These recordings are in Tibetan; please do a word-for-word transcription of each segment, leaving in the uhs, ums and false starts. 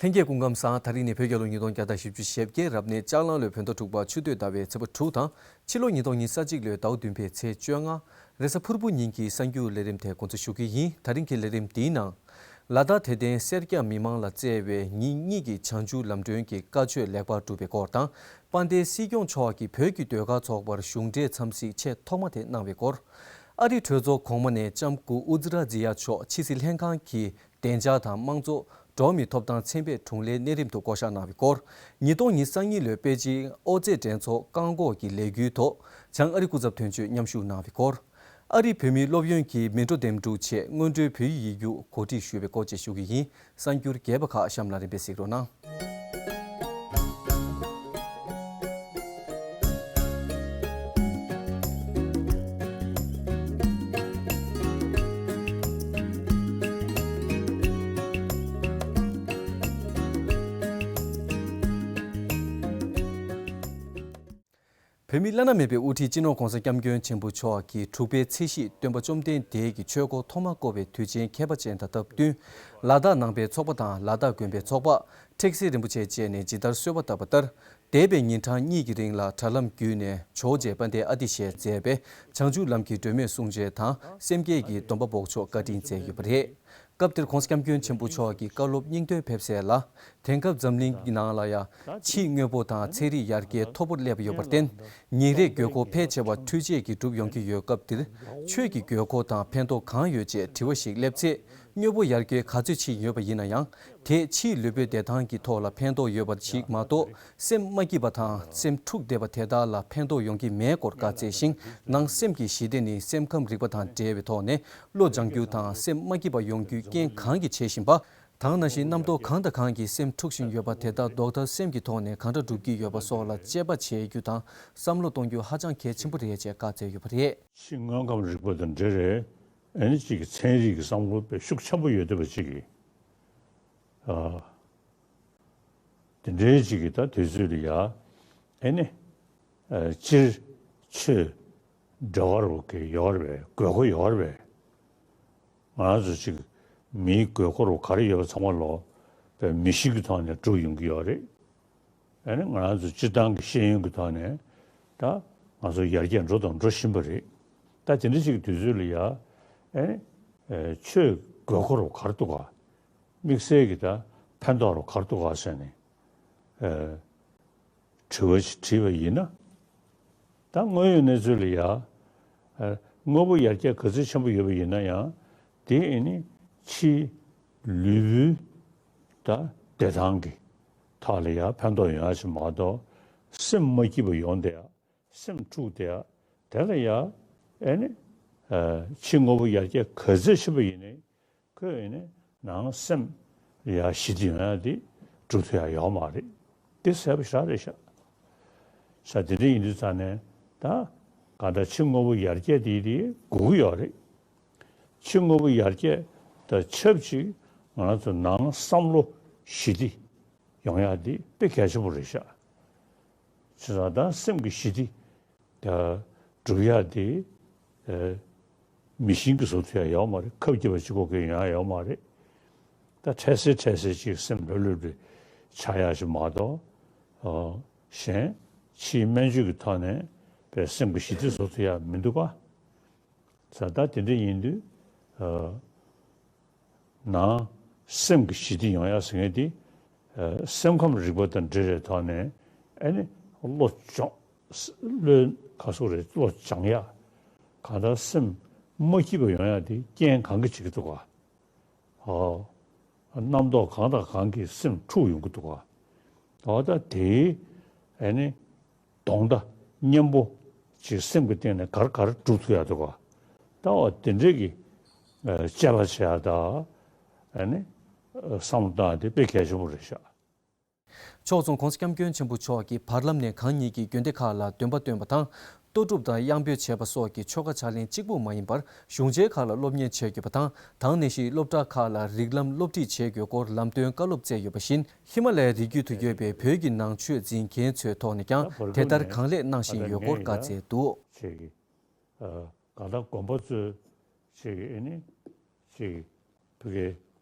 ལྷན་རྒྱས་སྐུ་ཁམས་བཟང་། ད་རིང་ནི་བོད་རྒྱལ་ལོ་ཉིས་སྟོང་བརྒྱ་དང་བཞི་བཅུ་ཞེ་བརྒྱད། རབ་གནས་ལྕགས་གླང་ལོའི་བོད་ཟླ་དྲུག་པ་ཆུ་སྟོད་ཟླ་བའི་ཚེས་པ་དྲུག་དང་། ཕྱི་ལོ་ཉིས་སྟོང་ཉི་ཤུ་རྩ་གཅིག་ལོའི་ཟླ་བ་བདུན་པའི་ཚེས་བཅོ་ལྔ། རེས་གཟའ་ཕུར་བུ་ཉིན་གྱི་གསར་འགྱུར་ལས་རིམ་དེ་འགོ་འཛུགས་ཞུ་གི་ཡིན། ད་རིང་གི་ལས་རིམ་འདིའི་ནང་། ལ་དྭགས་དད་ལྡན་སེར་སྐྱ་མི་མང་ལ་བསྩལ་བའི་ཉིན་གཉིས་ཀྱི་བྱང་ཆུབ་ལམ་སྒྲོན་གྱི་བཀའ་ཆོས་ལེགས་པར་གྲུབ་པའི་སྐོར་དང་། དཔལ་ལྡན་སྲིད་སྐྱོང་མཆོག་གིས་བོད་ཀྱི་ཟློས་གར་ཚོགས་པར་གཞུང་འབྲེལ་འཚམས་གཟིགས་ཆེས་ཐོག་མ་དེ་གནང་བའི་སྐོར། ཨ་རིའི་གྲོས་ཚོགས་གོང་མ་ནས་ལྕམ་སྐུ་ཨུ་ཛི་ར་ཛི་ཡ་མཆོག་ཕྱི་སྲིད་ལྷན་ཁང་གི་བདེ་འཇགས་དང་དམངས་གཙོ། འགྲོ་བ་མིའི་ཐོབ་ཐང་ཚན་པའི་དྲུང་ལས་གནས་རིམ་དུ་བསྐོ་གཞག་གནང་བའི་སྐོར། ཉིས་སྟོང་ཉི་ཤུ་རྩ་གཉིས་ལོའི་པེ་ཅིང་ཨོ་རྩེད་འགྲན་ཚོགས་བཀག་འགོག་གི་ལས་འགུལ་ཐོག་བྱང་ཨ་རི་སྐུ་ཚབ་དོན་གཅོད་མཉམ་ཞུགས་གནང་བའི་སྐོར། ཨ་རིའི་བོད་མིའི་སློབ་ཡོན་གྱི་མི་འགྲོ་འདེམས་སྒྲུག་ཆེད་སྔོན་འགྲོའི་བོད་ཡིག་ཡིག་རྒྱུགས་གོ་སྒྲིག་ཞུས་པའི་སྐོར་བཅས་ཞུ་གི་ཡིན། གསར་འགྱུར་རྒྱས་པ་ཁག་གཤམ་ལ་རིམ་པས་གཟིགས་རོགས་གནང་། བོད་མིའི་བླ་ན་མེད་པའི་དབུ་ཁྲིད་སྤྱི་ནོར་༧གོང་ས་༧སྐྱབས་མགོན་ཆེན་པོ་མཆོག་གི་དྲུག་པའི་ཚེ་གཞིས་སྟོན་པ་བཅོམ་ལྡན་འདས་ཀྱི་ཆོས་འཁོར་ཐོག་མར་བསྐོར་བའི་དུས་ཆེན་ཁྱད་པར་ཅན་དང་སྟབས་བསྟུན། ལ་དྭགས་ནང་པའི་ཚོགས་པ་དང་ལ་དྭགས་དགོན་པའི་ཚོགས་པ། ཁྲེགས་སེ་རིན་པོ་ཆེ་བཅས་ནས་ཇི་ལྟར་གསོལ་བ་བཏབ་པ་ལྟར། འདས་པའི་ཉིན་གྲངས་གཉིས་ཀྱི་རིང་ལ་དྲ་ལམ་བརྒྱུད་ནས་ཇོ་བོ་རྗེ་དཔལ་ལྡན་ཨ་ཏི་ཤས་མཛད་པའི་བྱང་ཆུབ་ལམ་གྱི་སྒྲོན་མེ་གསུང་ཆོས་དང་སེམས་བསྐྱེད་ཀྱི་སྡོམ་པ་འབོགས་ཆོག་བཀའ་དྲིན་སྩལ་ཡོད་པ་རེད། སྐབས་དེར་༧གོང་ས་༧སྐྱབས་མགོན་ཆེན་པོ་མཆོག་གིས་བཀའ་སློབ་སྙིང་དོན་ཕེབས་གསལ་ལ། དེང་སྐབས་འཛམ་གླིང་གི་ནང་ལ་ཡང་ཕྱིའི་དངོས་པོ་དང་ཚན་རིག་ཡར་རྒྱས་མཐོ་པོར་སླེབས་ཡོད་པར་བརྟེན། ཉིན་རེའི་དགོས་མཁོ་ཕལ་ཆེ་བ་འཕྲུལ་ཆས་ཀྱིས་སྒྲུབ་ཡོང་གི་ཡོད་སྐབས་འདིར། ཆོས་ཀྱི་དགོས་མཁོ་དང་ཕན་ཐོགས་གང་ཡོད་ཅེས་དྲི་བ་ཞིག་སླེབས་ཚེ། དངོས་པོ་ཡར་རྒྱས་ག་ཚོད་ཕྱིན་ཡོད་པ་ཡིན་ན་ཡང་། དེས་ཕྱིའི་ལུས་པོའི་བདེ་ཐང་གི་ཐོག་ལ་ཕན་ཐོགས་ཡོད་པ་ཞིག་མ་གཏོགས། སེམས་མ་སྐྱིད་པ་དང་སེམས་འཁྲུག་བསྡད་པ་དེ་དག་ལ་ཕན་ཐོགས་ཡོང་གི་མེད་སྐོར་བཀའ་སྩལ་ཞིང་། ནང་སེམས་ཀྱི་ཞི་བདེ་ནི་སེམས་ཁམས་རིག་པ་དང་འབྲེལ་བའི་ཐོག་ནས་བློ་སྦྱང་རྒྱུ་དང་སེམས་མ་སྐྱིད་པ་ཡོང་རྒྱུའི་རྐྱེན་གང་གིས་བྱེད་བཞིན་པ། དེ་ནང་བཞིན་རྣམ་རྟོག་གང་དང་གང་གིས་སེམས་འཁྲུག་བཞིན་ཡོད་པ་དེ་དག་ལྡོག་ཐབས་སེམས་ཀྱི་ཐོག་ནས་གང་འདྲ་སྒྲུབ་ཀྱི་ཡོད་པ་སོགས་ལ་དཔྱད་པ་བྱེད་རྒྱུ་དང་བསམ་བློ་གཏོང་རྒྱུ་ཧ་ཅང་གལ་ཆེན་པོ་རེད་ཅེས་བཀའ་སྩལ་ཡོད་པ་རེད། ཕྱི་དངོས་ཁམས་རིག་པ་དང་འབྲེལ་རེད། ཨ་ནི་གཅིག་གི་ཚན་རིག་གི་བསམ་བློ་དཔེ་ཤུགས་ཆེན་པོ་ཡོད་བསྡད་པ་གཅིག་གིས། ཨ། དེ་འདྲའི་གཅིག་གིས་ད་དུས་ཚོད་ལ་ཡ། ཨ་ནི། ཨ། སྤྱིར་ཆོས་འབྲེལ་བ་རུ་གི་ཡོད་རེད་པས། དགོས་མཁོ་ཡོད་རེད་པས། ང་རང་ཚོ་གཅིག་མིའི་དགོས་མཁོ་རུ་ག་རེ་ཡོད་པ་ཚང་མ་ལོ། དཔེ་མི་ཤིགས་ཀྱི་ཐོག་ནས་སྒྲུབ་ཡོང་གི་ཡོད་རེད། ཨ་ནི་ང་རང་ཚོ་སྤྱིར་བཏང་གི་ཤེས་ཡོན་གྱི་ཐོག་ནས་ད་ང་ཚོ་ཡར་རྒྱས་འགྲོ་དང་འགྲོ་བཞིན་པ་རེད། ད་དེ་འདྲ་ཞིག་གི་དུས་ཚོད་ལ་ཡ། ཨ་ནི་ཆོས་དགོས་མཁོ་རུ་ག་རེ་འདུག་ག། དམིགས་བསལ་གྱི་ད་ཕན་ཐོགས་རུ་ག་རེ་འདུག་ག་ཟེར་ནས་དྲི་བ་ཞིག་དྲིས་པ་ཡིན་ན། ད་དངོས་ཡོད་གནས་ཚུལ་ལ་ཡ། དངོས་པོ་ཡར་རྒྱས་ག་ཚོད་ཆེན་པོ་ཡོད་པ་ཡིན་ན་ཡང་། དེ་ཨ་ནི་ཕྱིའི་ལུས་པོའི་ད་བདེ་ཐང་གི་ཐོག་ལ་ཡ་ཕན་ཐོགས་ཡོང་ཡ་ཞིག་མ་གཏོགས། སེམས་མ་སྐྱིད་པ་ཡོང་བསྡད་ཡ། སེམས་འཁྲུག་བསྡད་ཡ། དེ་ལ་ཡ། ཨ་ནི། ཕྱི་དངོས་པོ་ཡར་རྒྱས་ག་ཚོད་ཕྱིན་པ་ཡིན་ནའི། ཁོས་ཨ་ནི་ནང་སེམས་ཡ་ཞི་བདེ་ཡོང་ཡ་དེ་སྒྲུབ་ཐུབ་ཡ་ཡོད་མ་རེད། དེ་གསལ་པོ་ཞེ་དྲག་རེད་ཤག། ས་དེ་འདྲ་ཡིན་དུས་ཙང་ནས་ད་གང་ལྟར་ཕྱི་དངོས་པོ་ཡར་རྒྱས་དེ་དེ་དགོས་ཀྱི་ཡོད་རེད། ཕྱི་དངོས་པོ་ཡར་རྒྱས་དང་ཆབས་ཅིག་ང་རང་ཚོ་ནང་བསམ་བློ་ཞི་བདེ་ཡོང་ཡ་དེ་དཔེ་གལ་ཆེན་པོ་རེད་ཤག། བྱས་ཙང་ད་སེམས་ཀྱི་ཞི་བདེ་ད་སྒྲུབ་ཡ་དེ། ཨ། མི་ཤིང་གིས་བཟོ་ཐུབ་ཡ་ཡོད་མ་རེད། ཁབ་རྒྱབ་པ་གཅིག་པོ་གིས་ཡོང་ཡ་ཡོད་མ་རེད། ད་འཕྲལ་སེལ་འཕྲལ་སེལ་ཅིག་སེམས་ལྷོད་ལྷོད་རེ་ཆགས་ཡ་ཞིག་མ་གཏོགས། ཨ། གཞན་ཕྱིའི་སྨན་བཅོས་ཀྱི་ཐོག་ནས་པའི་སེམས་ཀྱི་ཞི་བདེ་བཟོ་ཐུབ་ཡ་མི་འདུག་ག། ས་ད་དེ་འདྲ་ཡིན་དུས། ཨ། ནང་སེམས་ཀྱི་ཞི་བདེ་ཡོང་ཡ་ཟེར་མཁན་དེ། ཨ། སེམས་ཁམས་རིག་པ་དང་འབྲེལ་བའི་ཐོག་ནས། ཨ་ནི་བློ་སྦྱོང་། བློའི་ག་སོགས་རེད། བློ་སྦྱང་ཡ། གང་ལྟར་སེམས་མ་སྐྱིད་པ་ཡོང་ཡ་དེ་རྐྱེན་གང་གིས་བྱེད་ཀྱི་འདུག་ག། ཨོ། རྣམ་རྟོག་གང་དང་གང་གིས་སེམས་འཁྲུག་ཡོང་གི་འདུག་ག། འོ་ད་དེའི་ཨ་ནི་གདོང་མདའ་མཉམ་པོ་ཅིག་སེམས་ཀྱི་སྟེང་ནས་ག་རེ་ག་རེ་སྒྲུབ་ཐུབ་ཡ་འདུག་ག། ད་འོ་དེ་འདྲས་ཀྱི་ཨ་དཔྱད་པ་བྱེད་ཡ་ད་ཨ་ནི་བསམ་བློ་བཏང་ཡ་དེ་དཔེ་གལ་ཆེན་པོ་རེད་ཤག། ཕྱོགས་མཚུངས་༧གོང་ས་༧སྐྱབས་མགོན་ཆེན་པོ་མཆོག་གིས་བར་ལམ་ནས་གང་ཉིད་ཀྱི་དགོན་སྡེ་ཁག་ལ་འདོན་པ་བཏོན་པ་དང་། ལྟོ་སྒྲུབ་དང་དབྱངས་འབུལ་བྱས་པ་སོགས་ཀྱི་ཆོ་ག་ཕྱག་ལེན་གཅིག་པུ་མ་ཡིན་པར། གཞུང་ཆེན་ཁག་ལ་སློབ་གཉེར་བྱས་ཡོད་པ་དང་། དེ་ནང་བཞིན་སློབ་གྲྭ་ཁག་ལ་རིགས་ལམ་སློབ་ཁྲིད་བྱེད་དགོས་སྐོར་ལམ་སྟོན་བཀའ་སློབ་སྩལ་ཡོད་པ་བཞིན། ཧི་མ་ལ་ཡའི་རི་རྒྱུད་དུ་ཡོད་པའི་བོད་ཀྱི་ནང་ཆོས་འཛིན་མཁན་ཚོའི་ཐོག་ནས་ཀྱང་དེ་ལྟར་གང་ལེགས་གནང་བཞིན་ཡོད་སྐོར་བཀའ་སྩལ་འདུག། ཅིག་གིས། ཨ། གང་ལྟར་དགོན་པ་ཚོས་ཅིག་གིས་ཨ་ནི་ཅིག་གིས་བོད་ཀྱི་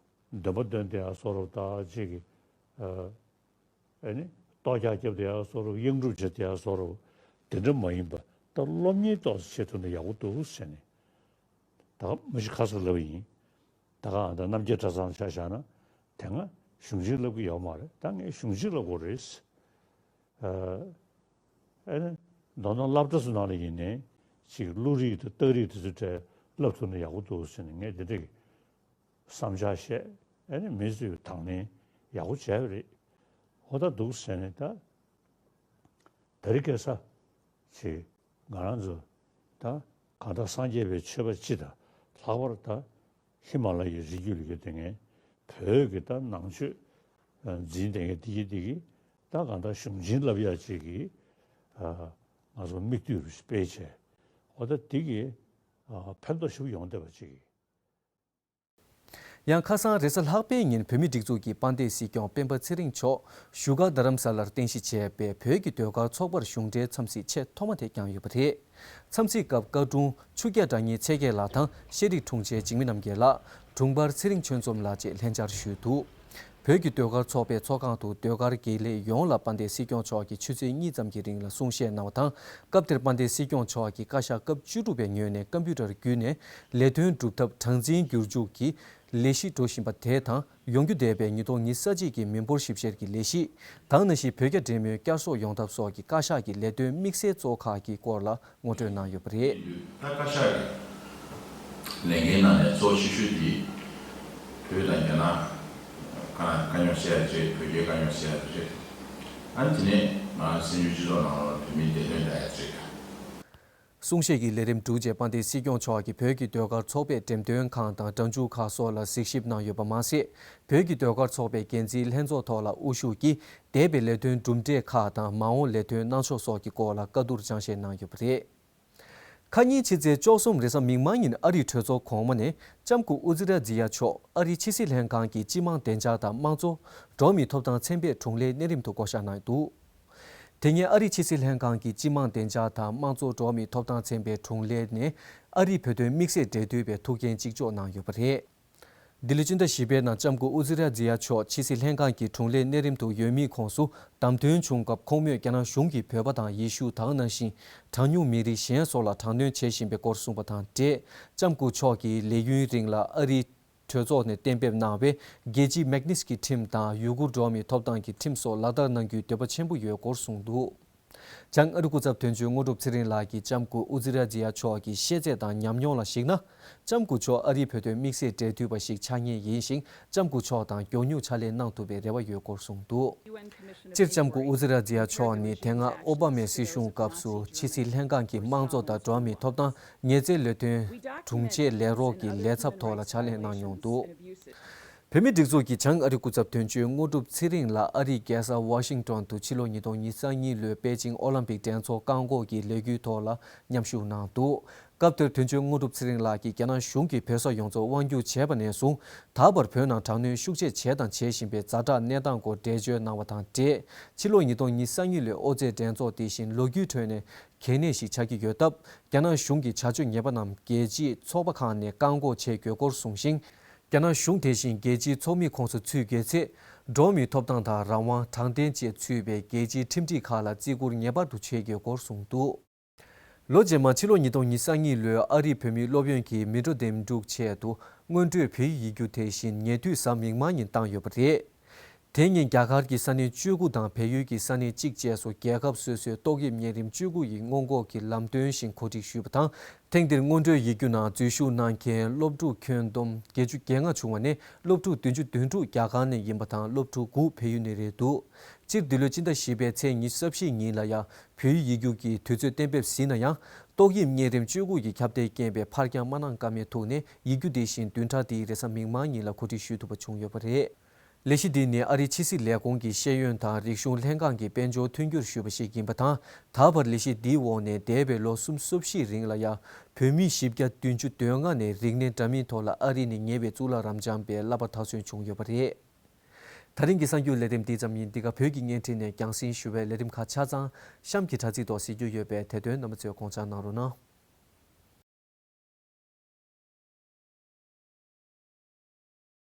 འདོན་པ་འདོན་དེ་ཡང་སོགས་རབ་དང་ཅིག་གིས། ཨ་ནི་ལྟོ་རྒྱག་རྒྱབ་དེ་ཡག་བཟོ་རུ་གཡང་སྒྲུབ་བྱེད་དེ་ཡག་བཟོ་རུ་དེ་འདྲ་མ་ཡིན་པ་ད་སློབ་གཉེར་ཏོག་ཙམ་བྱེད་ཐུབ་ན་ཡག་པོ་འདུག་ཟེར་ནས་ད་མ་གཞི་ཁ་སང་ལབ་ཡིན། ད་ག་ད་རྣམ་རྒྱལ་གྲྭ་ཚང་ཆ་བཞག་ན་དེ་སྔ་གཞུང་ཆེན་བསླབ་ཀྱི་ཡོད་མ་རེད། ད་ངས་གཞུང་ཆེན་བསླབ་དགོས་རེད། ཨ་ནི་མདོར་ན་སློབ་གྲྭ་ཚོ་ནང་ལ་ཡིན་ནའི་ཅིག་བློ་རིག་དང་རྟགས་རིག་དེ་ཚོ་གྲས་བསླབ་ཐུབ་ན་ཡག་པོ་འདུག་ཟེར་ནས་ངས་དེ་འདྲ་གི་བསམ་འཆར་བཤད། ཨ་ནི་མི་ཚོས་དང་ལེན་ཡག་པོ་བྱས་པ་རེད། ཧོ་ད་འདུག་ཟེར་ནས་ད་དེ་རིང་ཁ་སང་ཅིག་ང་རང་ཚོ་ད་གང་ལྟར་སངས་རྒྱས་པའི་ཆོས་པ་སྤྱི་དང་ལྷག་པར་ད་ཧི་མ་ལ་ཡའི་རི་རྒྱུད་ལ་ཡོད་དེ་ངས་བོད་ཀྱི་ད་ནང་ཆོས་འཛིན་དེ་ངས་དེ་གི་དེ་གི་ད་གང་ལྟར་གཞུང་ཆེན་བསླབ་ཡག་ཅིག་གི་ང་ཚོ་མིག་ལྟོས་སྤེལ་བྱས། འོ་ད་དེ་གི་ཕན་ཐོགས་ཞིག་ཡོང་བསྡད་པ་ཅིག་གི། ཡང་ཁ་སང་རེས་གཟའ་ལྷག་པའི་ཉིན་བོད་མིའི་སྒྲིག་འཛུགས་ཀྱི་དཔལ་ལྡན་སྲིད་སྐྱོང་སྤེན་པ་ཚེ་རིང་མཆོག་བཞུགས་སྒར་རྡ་རམ་ས་ལར་རྟེན་གཞི་བྱས་པའི་བོད་ཀྱི་ཟློས་གར་ཚོགས་པར་གཞུང་འབྲེལ་འཚམས་གཟིགས་ཆེས་ཐོག་མ་དེ་བསྐྱངས་ཡོད་པ་རེད། འཚམས་གཟིགས་སྐབས་བཀའ་དྲུང་ཆོས་རྒྱལ་དྲང་ངེས་ཚེ་རྒྱལ་ལགས་དང་ཤེས་རིག་དྲུང་ཆེ་འཇིགས་མེད་རྣམ་རྒྱལ་ལགས། དྲུང་འཕར་ཚེ་རིང་ཆོས་འཛོམས་ལགས་བཅས་ལྷན་བཅར་ཞུས་འདུག་བོད་ཀྱི་ཟློས་གར་ཚོགས་པའི་ཚོགས་ཁང་དུ་ཟློས་གར་དགེ་ལས་ཡོངས་ལ་དཔལ་ལྡན་སྲིད་སྐྱོང་མཆོག་གིས་ཆུ་ཚོད་གཉིས་ཙམ་གྱི་རིང་ལ་གསུང་བཤད་གནང་བ་དང་། སྐབས་དེར་དཔལ་ལྡན་སྲིད་སྐྱོང་མཆོག་གིས་བཀའ་ཤག་སྐབས་བཅུ་དྲུག་པའི་ངོས་ནས་ཀམ་པུ་ཊར་བརྒྱུད་ནས་ལས་དོན་སྒྲུབ་ཐབས་གྲངས་འཛིན་བསྒྱུར་འཇུག་གི་ལས་གཞི་འགྲོ་བཞིན་པ་དེ་དང་། ཡོང་རྒྱུ་བསྡད་པའི་ཉིས་སྟོང་ཉི་ཤུ་རྩ་གཅིག་གི་མི་འབོར་ཞིབ་བཤེར་གྱི་ལས་གཞི་དང་། ནང་བཞིན་བོད་རྒྱ་འབྲེལ་མོལ་བསྐྱར་གསོ་ཡོང་ཐབས་སོགས་ཀྱི་བཀའ་ཤག་གི་ལས་དོན་དམིགས་བསལ་གཙོ་ཁག་གི་སྐོར་ལ་ངོ་སྤྲོད་གནང་ཡོད་པ་རེད། ད་བཀའ་ཤག་གི་ལས་འགན་ནང་ནས་གཙོ་ཆེ་ཤོས་དེ་བོད་དང་རྒྱ་ནག་ཁ་ན་དཀའ་རྙོག་བཤད་ཡ་རེད། བོད་རྒྱའི་དཀའ་རྙོག་བཤད་ཡ་རེད། ཨ་ནི་དེ་ནས་ང་རང་བཙན་བྱོལ་སྤྱི་ཚོགས་ནང་ལ་བོད་མིའི་བདེ་དོན་ལྟ་ཡ་རེད། གསུང་བཤད་ཀྱི་ལས་རིམ་གྲུབ་རྗེས་དཔལ་ལྡན་སྲིད་སྐྱོང་མཆོག་གིས་བོད་ཀྱི་ཟློས་གར་ཚོགས་པའི་འགྲེམས་སྟོན་ཁང་དང་སྒྲ་འཇུག་ཁང་སོགས་ལ་གཟིགས་ཞིབ་གནང་ཡོད་པ་མ་ཟད། བོད་ཀྱི་ཟློས་གར་ཚོགས་པའི་འགན་འཛིན་ལྷན་ཚོགས་ཐོག་ལ་དབུ་བཞུགས་ཀྱིས་འདས་པའི་ལས་དོན་གྲུབ་འབྲས་ཁག་དང་། མ་འོངས་ལས་དོན་གནང་ཕྱོགས་སོགས་ཀྱི་སྐོར་ལ་བཀའ་བསྡུར་སྦྱང་བཤད་གནང་ཡོད་པ་རེད། ཁ་ཉིན་ཕྱི་ཚེས་བཅུ་གསུམ་རེས་གཟའ་མིག་དམར་ཉིན་ཨ་རིའི་གྲོས་ཚོགས་གོང་མ་ནས་ལྕམ་སྐུ་ཨུ་ཛི་ར་ཛི་ཡ་མཆོག་ཨ་རིའི་ཕྱི་སྲིད་ལྷན་ཁང་གི་སྤྱི་དམངས་བདེ་འཇགས་དང་དམངས་གཙོ་འགྲོ་བ་མིའི་ཐོབ་ཐང་ཚན་པའི་དྲུང་ལས་གནས་རིམ་དུ་བསྐོ་གཞག་གནང་འདུག་དེ་སྔའི་ཨ་རིའི་ཕྱི་སྲིད་ལྷན་ཁང་གི་སྤྱི་དམངས་བདེ་འཇགས་དང་དམངས་གཙོ་འགྲོ་བ་མིའི་ཐོབ་ཐང་ཚན་པའི་དྲུང་ལས་ནས་ཨ་རིའི་བོད་དོན་དམིགས་བསལ་འབྲེལ་མཐུད་པའི་ཐུགས་འགན་གཅིག་ལྕོགས་གནང་ཡོད་པ་རེད། འདི་ལོའི་སྤྱི་ཟླ་བཞི་པའི་ནང་ལྕམ་སྐུ་ཨུ་ཛི་ར་ཛི་ཡ་མཆོག་ཕྱི་སྲིད་ལྷན་ཁང་གི་དྲུང་ལས་གནས་རིམ་དུ་ཡོད་མིའི་ཁོངས་སུ་བདམས་ཐོན་བྱུང་སྐབས། ཁོང་མོས་རྒྱ་ནག་གཞུང་གིས་བོད་པ་དང་ཡེ་ཤུ་དང་། ནང་བཞིན་གྲངས་ཉུང་མི་རིགས་གཞན་སོགས་ལ་དྲག་གནོན་བྱེད་བཞིན་པའི་སྐོར་གསུངས་པ་དང་འབྲེལ། ལྕམ་སྐུ་མཆོག་གིས་ལས་ཡུན་རིང་ལ་ཨ་རིའི་གྲོས་ཚོགས་ནས་གཏན་འབེབས་གནང་བའི་རྒྱལ་སྤྱིའི་མེག་ནིས་ཀྱི་ཁྲིམས་དང་། ཡུ་གུར་འགྲོ་བ་མིའི་ཐོབ་ཐང་གི་ཁྲིམས་སོགས་ལག་བསྟར་གནང་རྒྱུའི་འདོད་པ་ཆེན་པོ་ཡོད་སྐོར་གསུངས་འདུག་བྱང་ཨ་རི་སྐུ་ཚབ་དོན་གཅོད་དངོས་གྲུབ་ཚེ་རིང་ལགས་ཀྱིས་ལྕམ་སྐུ་ཨུ་ཛི་ར་ཛི་ཡ་མཆོག་གི་ཤེས་ཚད་དང་ཉམས་མྱོང་ལ་གཞིགས་ན། ལྕམ་སྐུ་མཆོག་ཨ་རིའི་བོད་དོན་དམིགས་བསལ་འབྲེལ་མཐུད་པ་ཞིག་ཆགས་ངེས་ཡིན་ཞིང་། ལྕམ་སྐུ་མཆོག་དང་མགྱོགས་མྱུར་ཕྱག་ལས་གནང་ཐུབ་པའི་རེ་བ་ཡོད་སྐོར་གསུངས་འདུག་སྤྱིར་ལྕམ་སྐུ་ཨུ་ཛི་ར་ཛི་ཡ་མཆོག་ནི་དེ་སྔ་ཨོ་བྷ་མའི་སྲིད་གཞུང་སྐབས་སུ་ཕྱི་སྲིད་ལྷན་ཁང་གི་དམངས་གཙོ་དང་འགྲོ་བ་མིའི་ཐོབ་ཐང་ཉེས་རྩའི་ལས་དོན་དྲུང་ཆེ་ལས་རོགས་ཀྱི་ལས་ཚབ་ཐོག་ལ་ཕྱག་ལས་གནང་མྱོང་འདུག་བོད་མིའི་སྒྲིག་འཛུགས་ཀྱི་བྱང་ཨ་རི་སྐུ་ཚབ་དོན་གཅོད་དངོས་གྲུབ་ཚེ་རིང་ལགས་ཨ་རིའི་རྒྱལ་ས་ཝ་ཤིང་ཏོན་དུ་ཕྱི་ལོ་ཉིས་སྟོང་ཉི་ཤུ་རྩ་གཉིས་ལོའི་པེ་ཅིང་ཨོ་ལིམ་པིག་འགྲན་ཚོགས་བཀག་འགོག་གི་ལས་འགུལ་ཐོག་ལ་མཉམ་ཞུགས་གནང་འདུག་སྐབས་དེར་དོན་གཅོད་དངོས་གྲུབ་ཚེ་རིང་ལགས་ཀྱིས་རྒྱ་ནག་གཞུང་གིས་བོད་ས་ཡོངས་རྫོགས་དབང་བསྒྱུར་བྱས་པ་ནས་བཟུང་། ད་བར་བོད་ནང་དྲག་གནོན་ཤུགས་ཆེ་བྱས་དང་བྱེད་བཞིན་པའི་ཛ་དྲག་གནས་སྟངས་སྐོར་འགྲེལ་བརྗོད་གནང་བ་དང་འབྲེལ། ཕྱི་ལོ་ཉིས་སྟོང་ཉི་ཤུ་རྩ་གཉིས་ལོའི་ཨོ་རྩེད་འགྲན་ཚོགས་དེ་བཞིན་ལོ་རྒྱུས་ཁྲོད་ནས་གལ་གནད་ཞིག་ཆགས་ཀྱི་ཡོད་སྟབས། རྒྱ་ནག་གཞུང་གིས་བྱ་སྤྱོད་ཉེས་པ་རྣམས་རྒྱལ་སྤྱིའི་ཚོགས་པ་ཁག་ནས་བཀག་འགོག་བྱེད་དགོས་སྐོར་གསུངས་ཤིང་། རྒྱ་ནག་གཞུང་དེ་བཞིན་རྒྱལ་སྤྱིའི་ཚོགས་མིའི་ཁོངས་སུ་ཚུད་དགོས་ཚེ། འགྲོ་བ་མིའི་ཐོབ་ཐང་དང་རང་དབང་དྲང་བདེན་བཅས་ཚུད་པའི་རྒྱལ་སྤྱིའི་ཁྲིམས་སྒྲིག་ཁག་ལ་བརྩི་བཀུར་ངེས་པར་དུ་བྱེད་དགོས་སྐོར་གསུངས་འདུག་ལོ་རྗེས་མ་ཕྱི་ལོ་ཉིས་སྟོང་ཉི་ཤུ་རྩ་གཉིས་ལོའི་ཨ་རིའི་བོད་མིའི་སློབ་ཡོན་གྱི་མི་འགྲོ་འདེམས་སྒྲུག་ཆེད་དུ་སྔོན་འགྲོའི་བོད་ཡིག་ཡིག་རྒྱུགས་དེ་བཞིན་ཉེ་དུས་གཟའ་མིག་དམར་ཉིན་བཏང་ཡོད་པ་རེད། དེ་ཉིན་རྒྱ་གར་གྱི་ས་གནས་བཅུ་དགུ་དང་བལ་ཡུལ་གྱི་ས་གནས་གཅིག་བཅས་སུ་རྒྱལ་ཁབ་སོ་སོའི་ཏོག་དབྱིབས་གཉན་རིམས་བཅུ་དགུ་ཡི་སྔོན་འགོག་གི་ལམ་སྟོན་བཞིན་གོ་སྒྲིག་ཞུས་པ་དང་། ཐེངས་འདིར་སྔོན་འགྲོའི་ཡིག་རྒྱུགས་ནང་འཛུལ་ཞུགས་གནང་མཁན་སློབ་ཕྲུག་ཁྱོན་བསྡོམས་བརྒྱད་ཅུ་གྱ་ལྔ་བྱུང་བ་ནས་སློབ་ཕྲུག་བདུན་ཅུ་དོན་དྲུག་རྒྱ་གར་ནས་ཡིན་པ་དང་། སློབ་ཕྲུག་དགུ་བལ་ཡུལ་ནས་རེད་འདུག་སྤྱིར་འདི་ལོའི་སྤྱི་ཟླ་བཞི་པའི་ཚེས་ཉི་ཤུ་རྩ་བཞི་ཉིན་ལ་ཡང་བོད་ཡིག་ཡིག་རྒྱུགས་ཀྱི་དུས་ཚོད་གཏན་འབེབས་ཟིན་ན་ཡང་། ཏོག་དབྱིབས་གཉན་རིམས་བཅུ་དགུ་ཡི་ཁྱབ་གདལ་རྐྱེན་པས་ཕར་འགྱངས་མ་གནང་ཀ་མེད་ཐོག་ནས་ཡིག་རྒྱུགས་དེ་བཞིན་བདུན་ཕྲག་འདིའི་རེས་གཟའ་མིག་དམར་ཉིན་ལ་གོ་སྒྲིག་ཞུས་ཐུབ་པ་བྱུང་ཡོད་པ་རེད། ལས་གཞི་འདི་ནི་ཨ་རིའི་ཕྱི་སྲིད་ལས་ཁུངས་ཀྱི་ཤེས་ཡོན་དང་རིག་གཞུང་ལྷན་ཁང་གིས་དཔལ་འབྱོར་མཐུན་འགྱུར་ཞུས་པ་ཞིག་ཡིན་པ་དང་། ད་བར་ལས་གཞི་འདིའི་འོག་ནས་འདས་པའི་ལོ་གསུམ་སོ་བཞིའི་རིང་ལ་ཡང་བོད་མི་བཞི་བརྒྱ་བདུན་ཅུ་དོན་ལྔ་ནས་རིག་གནས་འདྲ་མིན་ཐོག་ལ་ཨ་རི་ནས་ཉེ་བའི་གཙུག་ལག་རབ་འབྱམས་པའི་བསླབ་པ་མཐར་སོན་བྱུང་ཡོད་པ་རེད། ད་རིང་གི་གསར་འགྱུར་ལས་རིམ་འདི་ཙམ་ཡིན། འདི་ག་བོད་ཀྱི་བརྙན་འཕྲིན་ནས་རྒྱང་སྲིང་ཞུ་བའི་ལས་རིམ་ཁག་ཆ་ཚང་གཤམ་གྱི་དྲ་ཚིགས་ཐོག་གཟིགས་རྒྱུ་ཡོད་པས་དེ་དོན་རྣམ་པ་ཚོས་དགོངས་འཇགས་གནང་རོགས་གནང་།